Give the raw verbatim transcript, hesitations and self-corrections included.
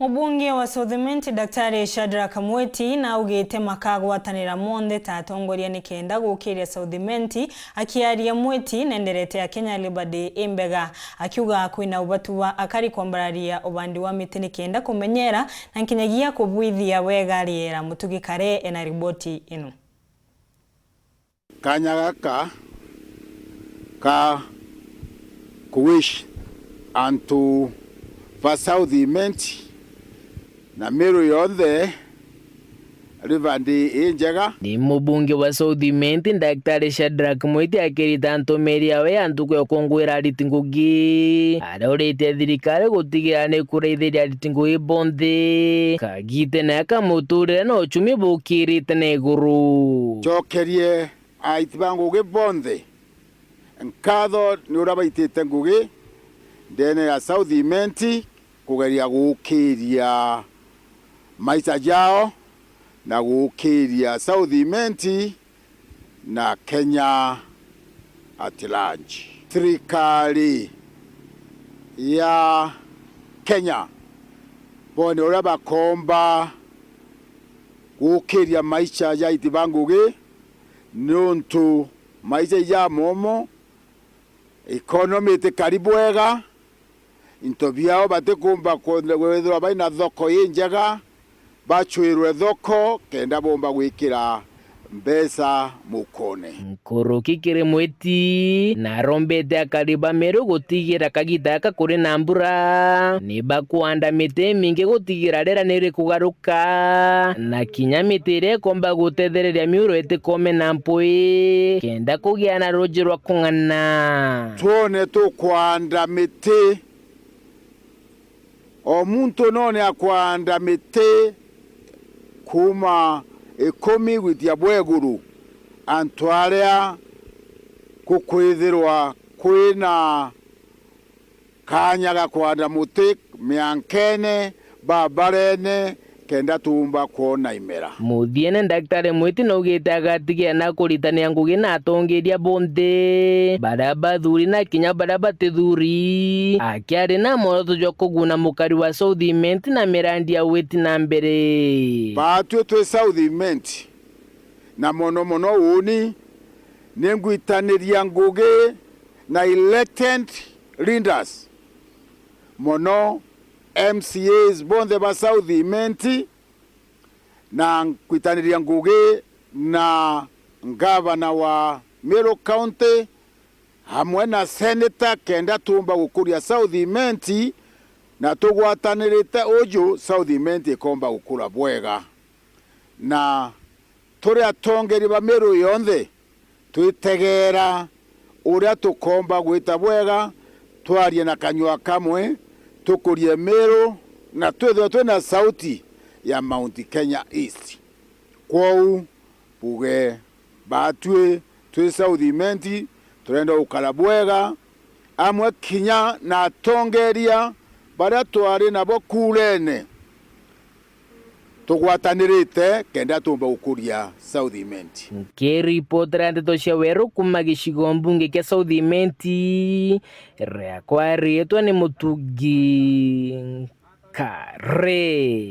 Mubunge wa South Imenti, Daktari Shadrack Mwiti, naugite makagwatanira monthe ta atongoria nikenda gukiria South Imenti. Akiaria, Mwiti nenderete akenya Labour Day imbega, akiuga kwina ubatu bwa akari kwambararia ubandi wa miti nikenda kumenyera na nkinyagia kubwithia wega riera. Mutugi Kare ena riboti ino. Kanya gaka ka ku wish antu ba South Imenti na Meru yonthe Labour Day injega. Ni mubunge wa South Imenti, Daktari Shadrack Mwiti, akirita ntumiri yawe ya ntuku ya gukungwira ariti ngugi, aria uritie thirikari gutigira ni kuraithiria ariti ngugi bonthe kagitene aka muturire na uchumi bukirite na iguru. Ncokerie aiti ba ngugi bonthe nkatho ni uria baitite ngugi ndene ya South Imenti kugeria gukiria maisha jao na gukiria South Imenti na Kenya at large. Thirikari ya Kenya bone uria bakomba gukiria maisha ja aiti ba ngugi, niuntu maisha ija momo, economy itikari bwega, into biao batikumba kwithirwa baina thoko injega, bacwirwe thoko kenda bomba gwikira mbeca mukone. Nkuruki kiri Mwiti, narombete akari ba Meru gutigira kagita gaka kuri na mbura, ni bakwanda miti imingi gutigira riera ni rikugaruka, na kinya miti iria ikomba gutethereria miuro itikome na mpui, kenda kugia na ruji rwa kung'ana. Twone tukwanda miti, o muntu none akwanda miti kuuma ikumi gwitia bwa iguru, antu aria gukwithirwa kwina kanya ga kwanda muti miankene, babarene, kenda tuumba kwona imera. Muthiene, Daktari Mwiti naugite agatigia na kuritania ngugi na atongeria bonthe, baria bathuri na kinya baria batithuri, akiari na mworoto jwa kuguna mukari wa South Imenti na mirandi ya witi na mbere. Baatwi twi South Imenti, na mono mono uuni, ni ngwitaniria ngugi na elected leaders, mono M C As bonthe ba South Imenti, na nkwitaniria ngugi na ngavana wa Meru County, amwe na seneta, kenda tuumba gukuria South Imenti, na tugwatanirite uju South Imenti ikomba gukura bwega. Na turi atongeria ba Meru yonthe, twitegeera uria tukomba gwita bwega, twarie na kanyua kamwe, tukurie Meru, na twithirwe twina sauti ya Mount Kenya East. Kwou, buge, baatwi twi South Imenti, turenda gukara bwega, amwe kinya na atongeria baria twari nabo kuurene, tugwatanirite kenda tuumba gukuria South Imenti. Nkiripotera ndeto cia weru kuuma gicigo mbunge kia South Imenti, riakwa riitwa ni Mutugi Kare.